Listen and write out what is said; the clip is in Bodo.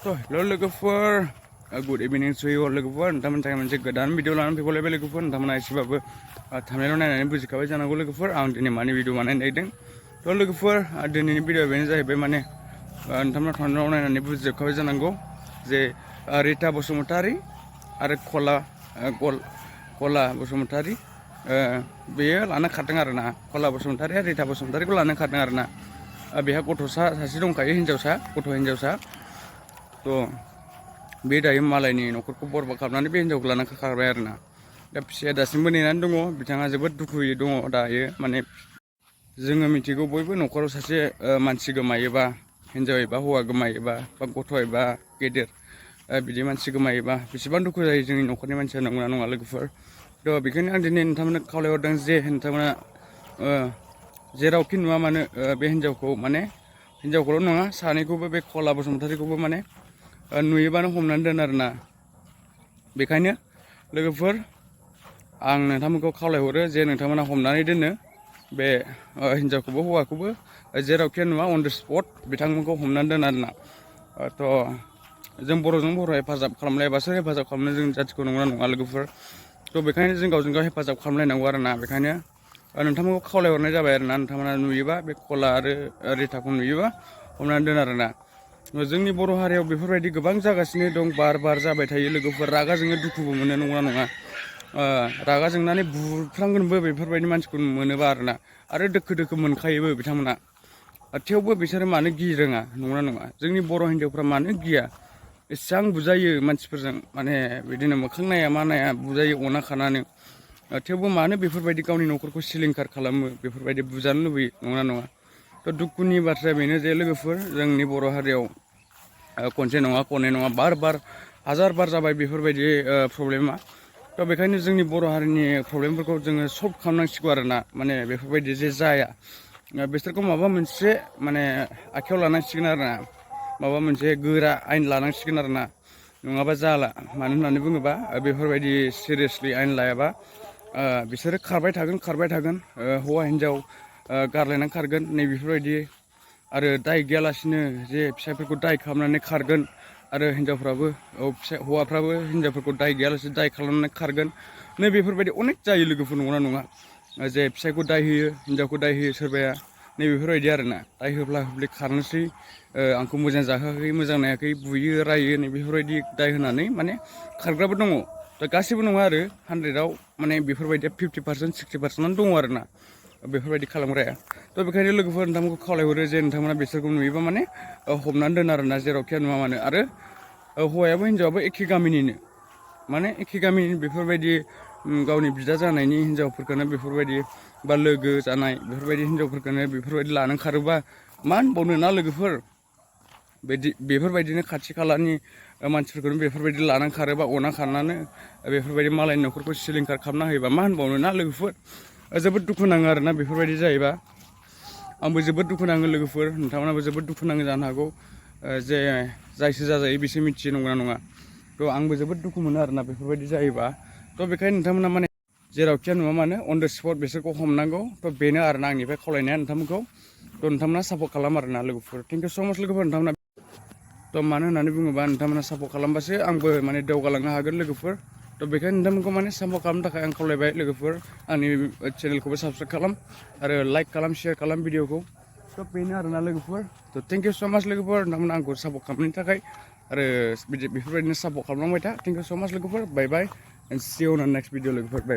So, hello lwgwpwr, good evening to you all lwgwpwr. Ntaman tayo manche godan video lanan people lwgwpwr. Ntaman ay sibabu thumbnail nainani bujikabai janago lwgwpwr. Ang dini mani video manai naideng. To lwgwpwr dini video beni jahaibai mane ntaman thumbnail nainani bujikabai janago je Rita bosumutari आरो kola bosumutari beयो लाना खारदों आरोना kola bosumutari Rita bosumutariखौ लाना खारदों आरोना बेहा गथ'सा सासे दंखायो हिनजावसा तो बे दायो मालायनि न'खरखौ बरबाद खालामनानै बे हिनजावखौ लाना खारबाय आरोना दा फिसाया दासिमबो नेनानै दङ बिथाङा जोबोद दुखुयै दङ दायो माने जोङो मिथिगौ बयबो न'खराव सासे मानसि गोमायोबा हिनजाव एबा हौवा गोमायोबा बा गथ' एबा गेदेर बिदि मानसि गोमायोबा बेसेबां दुखु जायो जोंनि न'खरनि मानसिया नंगौना नङा लोगोफोर थ' बेखायनो आं दिनै नोंथांमोननो खावलायहरदों जे नोंथांमोना जेरावखि नुवा मानो बे हिनजावखौल' नङा सानैखौबो बे kola बसुमतारीखौबो माने नुयोबानो हमनानै दोन आरोना बेखायनो लोगोफोर आं नोंथांमोनखौ खावलायहरो जे नोंथांमोना हमनानै दोनो बे हिनजावखौबो हौवाखौबो जेरावखि नुवा अन द स्पट बिथांमोनखौ हमनानै दोन आरोना थ' जों बर'जों बर' हेफाजाब खालामलायबासो हेफाजाब खालामनो जों जाथिखौ नंगौना नङा लोगोफोर थ' बेखायनो जों गावजों गाव हेफाजाब खालामलायनांगौ आरोना बेखायनो नोंथांमोनखौ खावलायहरनाय जाबाय आरोना नोंथांमोना नुयोबा बे kola आरो Rita'खौ नुयोबा हमनानै दोन आरोना जोंनि बर' हारियाव बेफोरबायदि गोबां जागासिनो दं बार जाबाय थायो लोगोफोर रागा जोङो दुखुबो मोनो नंगौना नङा रागा जोंनानै बुफ्रांगोनबो बेफोरबायदि मानसिखौ मोनोबा आरोना आरो दोखो मोनखायोबो बिथांमोना थेवबो बिसोरो मानो गिनो रोङा नंगौना नङा जोंनि बर' हिनजावफ्रा मानो गिया एसेबां बुजायो मानसिफोरजों माने बिदिनो मोखां नाया मा नाया बुजायो अना खानानै थेवबो मानो बेफोरबायदि गावनि न'खरखौ सिलिंखार खालामो बेफोरबायदि बुजानो लुबैयो नंगौना नङा थ' दुखुनि बाथ्राया बेनो जे लोगोफोर जोंनि बर' हारियाव खनसे नङा खननै नङा हाजार बार जाबाय बेफोरबायदि प्रब्लेमा थ' बेखायनो जोंनि बर' हारिनि प्रब्लेमफोरखौ जोङो सल्भ खालामनांसिगौ आरोना माने बेफोरबायदि जे जाया बिसोरखौ माबा मोनसे माने आखायाव लानांसिगोन आरोना माबा मोनसे गोरा आयेन लानांसिगोन आरोना नङाबा जाला मानो होननानै बुङोबा बेफोरबायदि सिरियासलि आयेन लायाबा बिसोरो खारबाय थागोन हौवा हिनजाव गारलायनानै खारगोन नै बेफोरबायदि आरो दाय गैयालासिनो जे फिसायफोरखौ दाय खालामनानै खारगोन आरो हिनजावफ्राबो हौवाफ्राबो हिनजावफोरखौ दाय गैयालासे दाय खालामनानै खारगोन नै बेफोरबायदि अनेक जायो लोगोफोर नंगौना नङा जे फिसायखौ दाय होयो हिनजावखौ दाय होयो सोरबाया नै बेफोरबायदि आरोना दाय होब्ला होब्लि खारनोसै आंखौ मोजां जाहोआखै मोजां नायाखै बुयो रायो नै बेफोरबायदि दाय होनानै माने खारग्राबो दङ दा गासिबो नङा आरो 100आव माने बेफोरबायदिया 50% 60%आनो दङ आरोना बेफोरबायदि खालामग्राया थ' बेखायनो लोगोफोर नोंथांमोनखौ खावलायहरो जे नोंथांमोना बिसोरखौ नुयोबा माने हमनानै दोन आरोना जेरावखि नुवा मानो आरो हौवायाबो हिनजावाबो एखे गामिनिनो माने एखे गामिनि बेफोरबायदि गावनि बिदा जानायनि हिनजावफोरखौनो बेफोरबायदि बा लोगो जानाय बेफोरबायदि हिनजावफोरखौनो बेफोरबायदि लानानै खारोबा मा होनबावनो ना लोगोफोर बेफोरबायदिनो खाथि खालानि मानसिफोरखौनो बेफोरबायदि लानानै खारोबा अना खारनानै बेफोरबायदि मालायनि न'खरखौ सिलिंखार खालामना होयोबा मा होनबावनो ना लोगोफोर जोबोद दुखु नाङो आरोना बेफोरबायदि जायोबा आंबो जोबोद दुखु नाङो लोगोफोर नोंथांमोनाबो जोबोद दुखु नाङो जानो हागौ जे जायसो जाजायो बिसो मिथियो नंगौना नङा थ' आंबो जोबोद दुखु मोनो आरोना बेफोरबायदि जायोबा थ' बेखायनो नोंथांमोना माने जेरावखि नुवा मानो अन द स्पट बिसोरखौ हमनांगौ थ' बेनो आरोना आंनिफ्राय खावलायनाया नोंथांमोनखौ थ' नोंथांमोना सापर्ट खालाम आरोना लोगोफोर थेंक इउ स' माच लोगोफोर नोंथांमोना थ' मानो होननानै बुङोबा नोंथांमोना सापर्ट खालामबासो आंबो माने दावगालांनो हागोन लोगोफोर थ' बेखायनो नोंथांमोनखौ माने सापर्ट खालामनो थाखाय आं खावलायबाय लोगोफोर आंनि चेनेलखौबो साबसक्राइब खालाम आरो लाइक खालाम शेयार खालाम भिडिअखौ थ' बेनो आरोना लोगोफोर थ' थेंक इउ स' माच लोगोफोर नोंथांमोना आंखौ सापर्ट खालामनायनि थाखाय आरो बेफोरबायदिनो सापर्ट खालामलांबाय था थेंक इउ स' माच लोगोफोर bye bye and see you on next video लोगोफोर बाय